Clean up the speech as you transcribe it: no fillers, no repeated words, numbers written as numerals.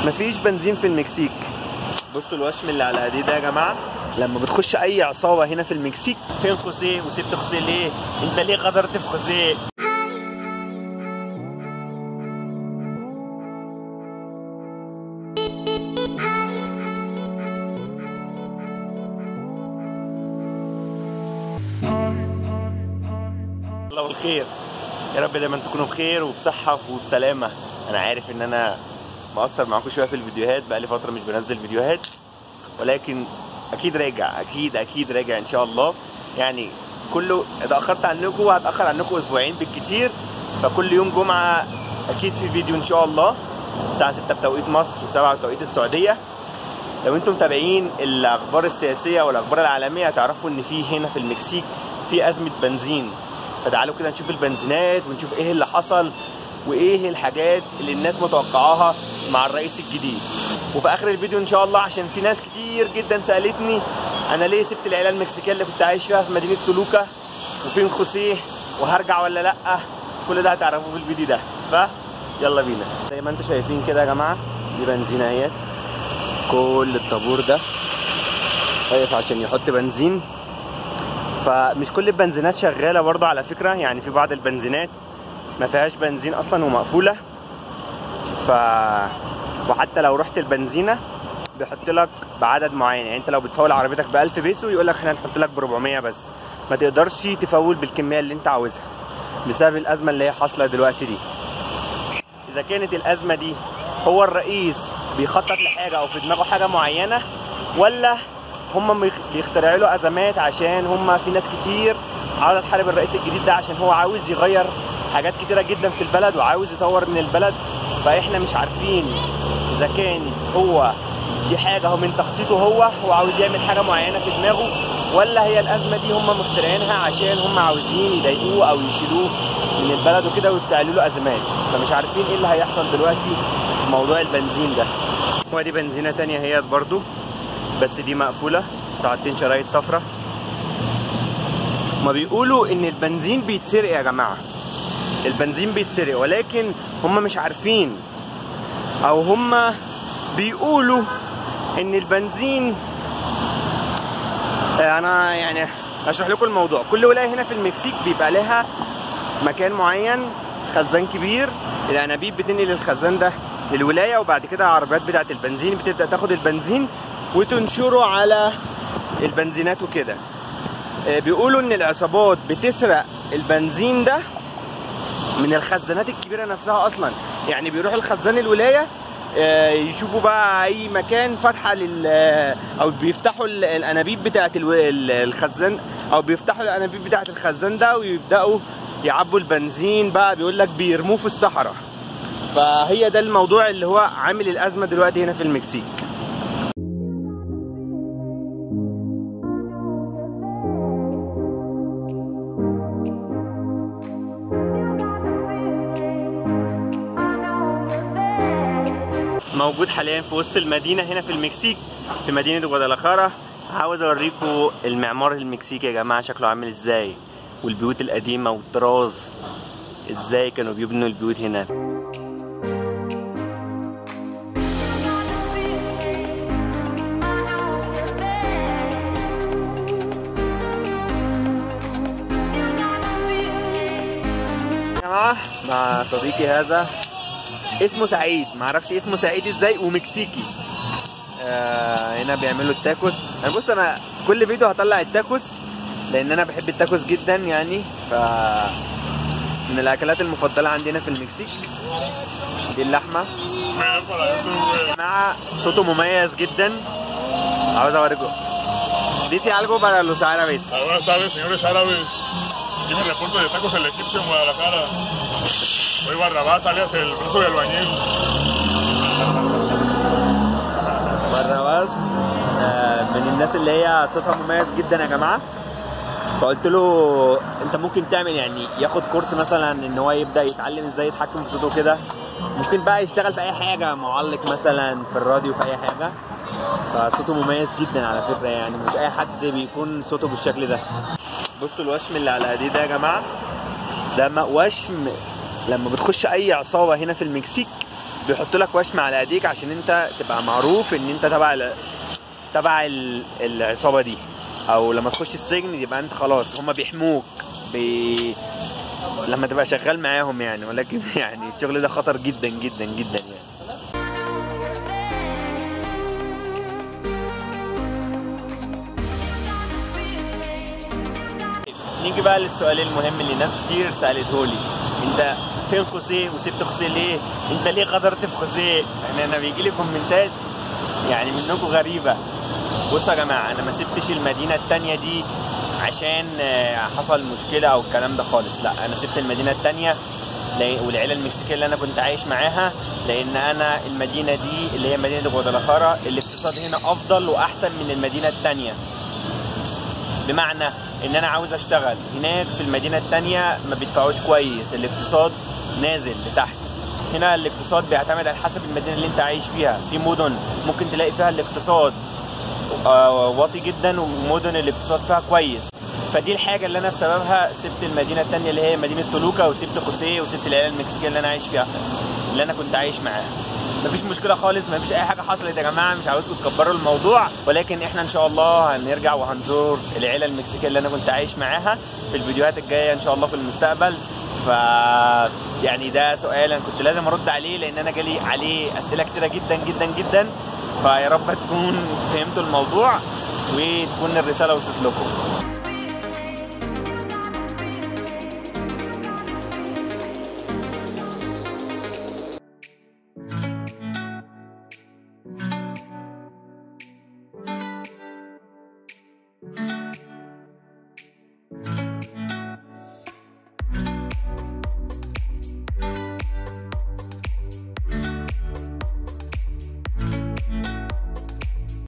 مفيش بنزين في المكسيك. بصوا الوشم اللي على ايديه ده يا جماعة، لما بتخش اي عصابة هنا في المكسيك. فين خوسيه؟ وسبت خوسيه ليه؟ انت ليه غدرت في خوسيه؟ الله بالخير، يا رب دايما تكونوا بخير وبصحه وبسلامه. انا عارف ان انا مقصر معاكم شوية في الفيديوهات، بقالي فترة مش بنزل فيديوهات، ولكن اكيد راجع، اكيد اكيد راجع ان شاء الله. يعني كله اتاخرت عنكم وهتاخر عنكم اسبوعين بالكتير، فكل يوم جمعه اكيد في فيديو ان شاء الله الساعة 6 بتوقيت مصر و7 بتوقيت السعودية. لو انتم متابعين الاخبار السياسية والاخبار العالمية هتعرفوا ان في هنا في المكسيك في ازمة بنزين. فتعالوا كده نشوف البنزينات ونشوف ايه اللي حصل وايه الحاجات اللي الناس متوقعاها مع الرئيس الجديد. وفي اخر الفيديو ان شاء الله، عشان في ناس كتير جدا سالتني انا ليه سبت العيلة المكسيكيه اللي كنت عايش فيها في مدينة تولوكا، وفين خوسيه، وهرجع ولا لا، كل ده هتعرفوه في الفيديو ده. فيلا بينا. زي ما انتم شايفين كده يا جماعة، دي بنزينة اهيت، كل الطابور ده واقف عشان يحط بنزين. فمش كل البنزينات شغالة برضه على فكرة، يعني في بعض البنزينات ما فيهاش بنزين اصلا ومقفوله. وحتى لو رحت البنزينه بيحط لك بعدد معين، يعني انت لو بتفول عربيتك ب 1000 بيسو يقول لك احنا هنحط لك ب 400 بس، ما تقدرش تفول بالكمية اللي انت عاوزها بسبب الازمة اللي هي حاصله دلوقتي دي. اذا كانت الازمة دي هو الرئيس بيخطط لحاجة او في دماغه حاجة معينة، ولا هم بيخترعوا له ازمات عشان هم في ناس كتير عاوزه تحارب الرئيس الجديد ده عشان هو عاوز يغير حاجات كتيرة جدا في البلد وعاوز يطور من البلد. فاحنا مش عارفين اذا كان هو دي حاجة هو من تخطيطه، هو عاوز يعمل حاجة معينة في دماغه، ولا هي الازمة دي هم مخترعينها عشان هم عاوزين يضايقوه او يشيلوه من البلد وكده ويفتعلوا له ازمات. فمش عارفين ايه اللي هيحصل دلوقتي في موضوع البنزين ده. ودي بنزينة تانية هي برضو، بس دي مقفولة، حاطين شرايط صفرة. ما بيقولوا ان البنزين بيتسرق يا جماعة، البنزين بيتسرق، ولكن هم مش عارفين، او هم بيقولوا ان البنزين، انا يعني هشرح لكم الموضوع. كل ولاية هنا في المكسيك بيبقى لها مكان معين، خزان كبير، الانابيب بتنقل الخزان ده للولاية، وبعد كده العربيات بتاعه البنزين بتبدا تاخد البنزين وتنشره على البنزينات وكده. بيقولوا ان العصابات بتسرق البنزين ده من الخزانات الكبيرة نفسها اصلا، يعني بيروحوا الخزان الولاية يشوفوا بقى اي مكان فاتحة لل، او بيفتحوا الانابيب بتاعه الخزان، او بيفتحوا الانابيب بتاعه الخزان ده ويبداوا يعبوا البنزين بقى، بيقول لك بيرموه في الصحراء. فهي ده الموضوع اللي هو عامل الازمة دلوقتي هنا في المكسيك. موجود حاليا في وسط المدينة هنا في المكسيك، في مدينة غوادالاخارا. عاوز اوريكم المعمار المكسيكي يا جماعة شكله عامل ازاي، والبيوت القديمة والطراز ازاي كانوا بيبنوا البيوت هنا. يا جماعة مع صديقي هذا اسمه سعيد، معرفش اسمه سعيد ازاي، ومكسيكي. هنا بيعملوا التاكوس. انا بص، انا كل فيديو هطلع التاكوس لان انا بحب التاكوس جدا يعني، ف من الاكلات المفضلة عندنا في المكسيك. دي اللحمة مع صوته مميز جدا، عاوز اوريكم. Dice algo para los árabes. Buenas tardes, señores árabes. Aquí me reporto de Tacos El Egipcio en Guadalajara. Soy Barrabás, alias el ruso de albañil. براباس من الناس اللي هي صوتها مميز جدا يا جماعة. فقلت له انت ممكن تعمل يعني ياخد كورس مثلا ان هو يبدا يتعلم ازاي يتحكم في صوته كده، ممكن بقى يشتغل في اي حاجة، معلق مثلا في الراديو في اي حاجة. فصوته مميز جدا على فكرة، يعني مش اي حد بيكون صوته بالشكل ده. بصوا الوشم اللي على ايديه ده يا جماعة، ده وشم لما بتخش اي عصابة هنا في المكسيك بيحط لك وشم على ايديك عشان انت تبقى معروف ان انت تبع العصابة دي، او لما تخش السجن يبقى انت خلاص هما بيحموك لما تبقى شغال معاهم يعني. ولكن يعني الشغل ده خطر جدا جدا جدا يعني. نيجي بقى للسؤال المهم اللي ناس كتير سألته لي، انت فين خوسيه وسبت خوسيه ليه؟ انت ليه غدرت في خوسيه؟ يعني انا بيجي لي كومنتات يعني منكم غريبة. بصوا يا جماعة، انا ما سبتش المدينة التانية دي عشان حصل مشكلة او الكلام ده خالص، لا انا سبت المدينة التانية والعيلة المكسيكيه اللي انا كنت عايش معاها، لان انا المدينة دي اللي هي مدينة غوادالاخارا الاقتصاد هنا افضل واحسن من المدينة التانية. بمعنى ان انا عاوز اشتغل هناك في المدينة التانية ما بيدفعوش كويس، الاقتصاد نازل لتحت. هنا الاقتصاد بيعتمد على حسب المدينة اللي انت عايش فيها. في مدن ممكن تلاقي فيها الاقتصاد واطي جدا، ومدن الاقتصاد فيها كويس. فدي الحاجة اللي انا بسببها سبت المدينة التانية اللي هي مدينة تولوكا، وسبت خوسيه، وسبت العيلة المكسيكيه اللي انا عايش فيها، اللي انا كنت عايش معاها. مفيش مشكلة خالص، مفيش اي حاجة حصلت يا جماعة، مش عاوزكم تكبروا الموضوع. ولكن احنا ان شاء الله هنرجع وهنزور العيلة المكسيكيه اللي انا كنت عايش معاها في الفيديوهات الجاية ان شاء الله في المستقبل. ف يعني ده سؤال انا كنت لازم ارد عليه، لان انا جالي عليه اسئلة كتيرة جدا جدا جدا. فيا رب تكون فهمتوا الموضوع وتكون الرسالة وصلت لكم.